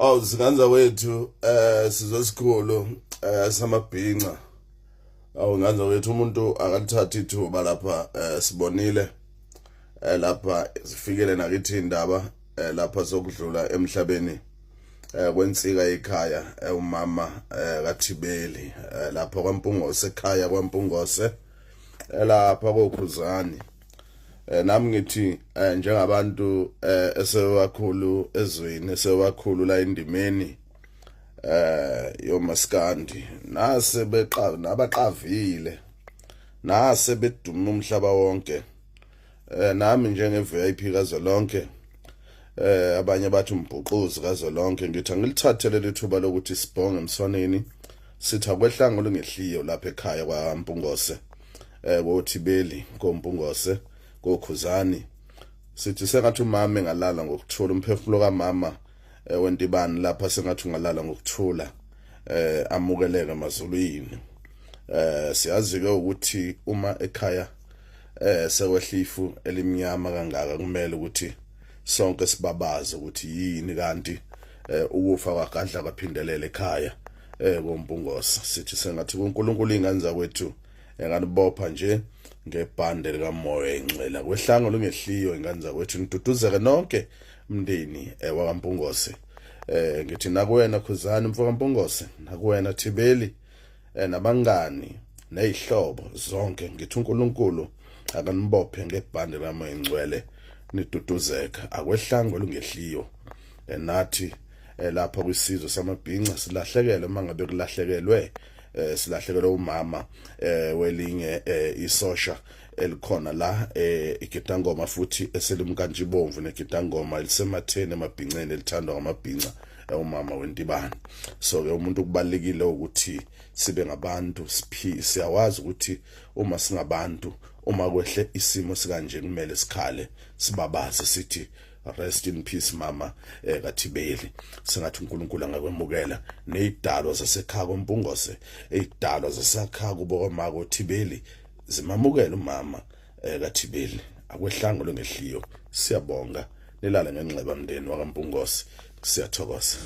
Awu zinganza wethu sizwe sikhulu samabhinca. Awu nganza wethu umuntu akalithatha ithuba lapha sibonile lapha zifikele nakithi indaba lapha sokudlula emhlabeni kwensika ekhaya umama kaThibeli lapha kwaMpungose ekhaya kwaMpungose lapha koKhuzani. Nami ngithi njengabantu esebakhulu ezweni esebakhulu la endimeni yomaskandi nase beqa nabaqavile nase beduma umhlaba wonke nami njenge VIP kazwelonke abanye bathi umbhuquzi kazwelonke ngithi angilithathe leli thuba lokuthi sibhonge emswaneni sithi akwehlanga olungehliyo lapha ekhaya kwaMpungose koThibeli koMpungose koKhuzani sithi sengathi umama engalala ngokuthula umphefumulo kamama wentibani lapha sengathi ungalala ngokuthula amukeleke emazulwini. Siyazi ke ukuthi uma ekhaya sekwehlifu elimnyama kangaka kumele ukuthi sonke sibabaze ukuthi yini kanti ukufa kwagadla kwaphindelela ekhaya koMpungose. Sithi sengathi kuNkulunkulu ingane zakwethu enganibopha nje ngebhande likamoya ingcwele kwehlanga lungehliyo ingane zakwethu niduduzeke nonke mndeni wakaMpungose. Ngithi nakuwena Khuzani mfo kaMpungose, nakuwena Thibeli nabangani nezihlobo zonke ngithi uNkulunkulu akanibophe ngebhande likamoya ingcwele niduduzeke akwehlanga olungehliyo. Nathi lapha kwisizwe samabhinca silahlekelwe uma ngabe kulahlekelwe silahlekelwe umama welinye isosha elikhona la igidangoma futhi eselimkantshibomvu negidangoma elisematheni emabhinceni elithandwa ngamabhinca umama wentibane. So ke umuntu kubalekile ukuthi sibe ngabantu siphi siyawazi ukuthi uma singabantu uma kwehle isimo sikanje kumele sikhale sibabaze sithi rest in peace mama kaThibeli. Sengathi uNkulunkulu angakwemukela nezidalwa zasekhaya koMpungose ezidalwa zasekhaya kubo kwamako Thibeli zimamukele umama kaThibeli akwehlanga longehliyo. Siyabonga nilale ngenxeba mndeni wakaMpungose, siyathokoza.